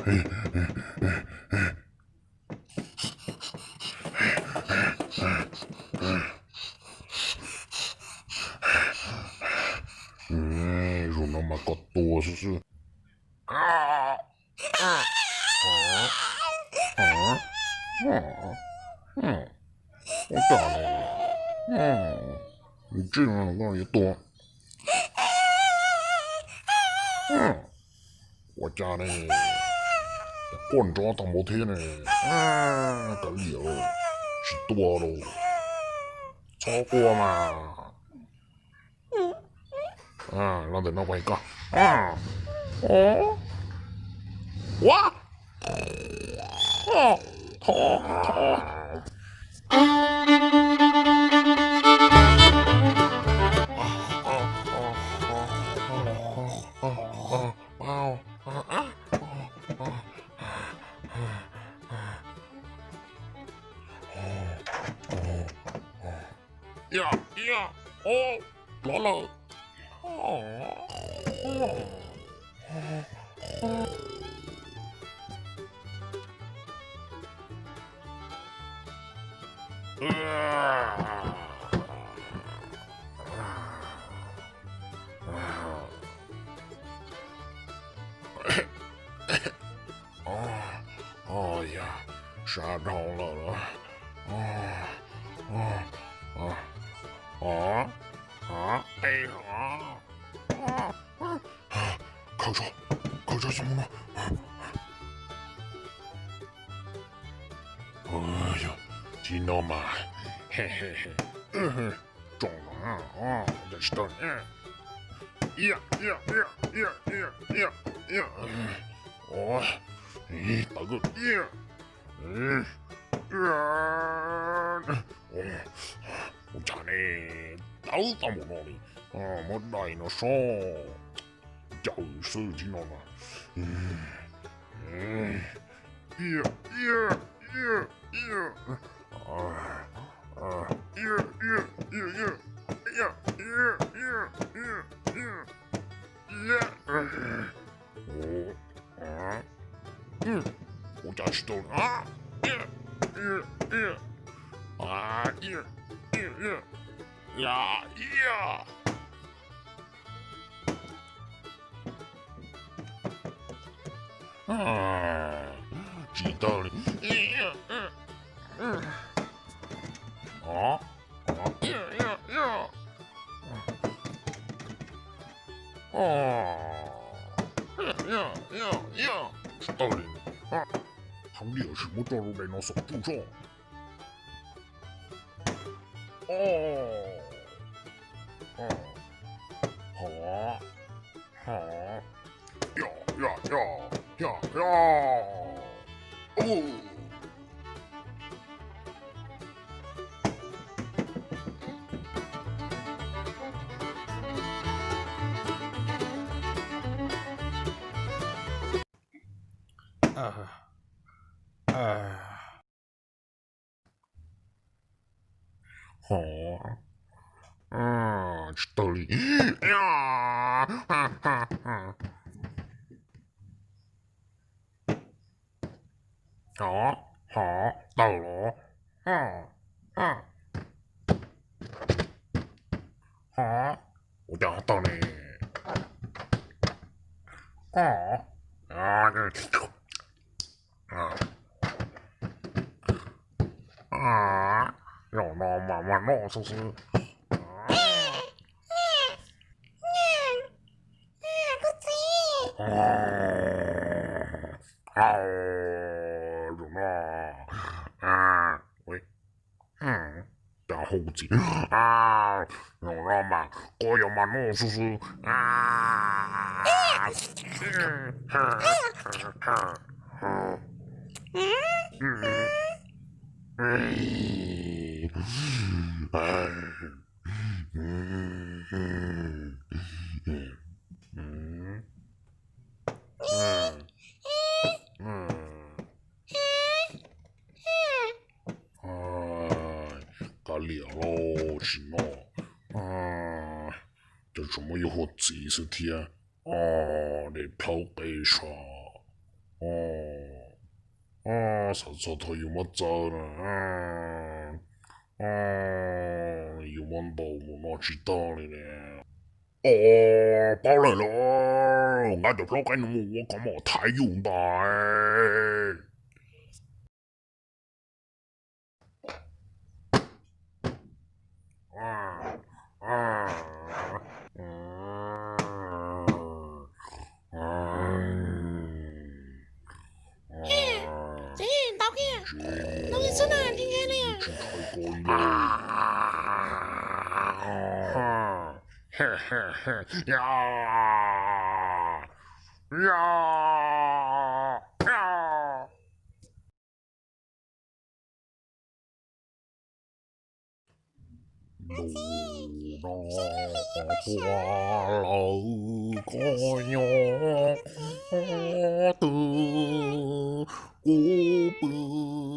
Zaum no mas koj tuag xwb xwb. Ua cas ne, ntsej koj yuav tuag. Ua cas ne, quaj nrov tag npaum thiab ne. Kav liam, tsis tuag lauj, txhob quaj mas. Los ntawm no kuv hais koj. Ua, thov, thov. Ib yam, ib yam, o, plov lawm. Yog, sab dhau lawm. Khaws tso, khaws tso xyov mus no. Yog, tib no mas, tsoom no, cas tsis tau. Tawv, ua cas ne, tawv tau npaum no li. Muab dai no sob, caws xwb tib no mas. Ua cas tsis tau. Tsis tau li. Tsis tau li. Heev li, sim muab tso rau daim no xov tsuj soj. Tsis tau li. Tawm los. Ua cas tawm ne? Zaum no mas mag noj xwb xwb. Zaum no, cas hu txiv, zaum no mas koj yuav mag noj xwb xwb. Kav liam lauj, tsis noj, cov tsuas muaj ib huab txiv xwb thiab. Dej plhaub qe sov. Xav txog thaum yus muab txawb na, yus muab ntaus mus no tsis tau li ne. Os, paub lawm lauj, nqa cov plaub qaib no mus ua kov mom thaiv yus ntag. Txiv, ntau kiag, ntau kiag xwb na, ntshe ntshe li. Ntu no tua lawm koj nyob twg, kuv pw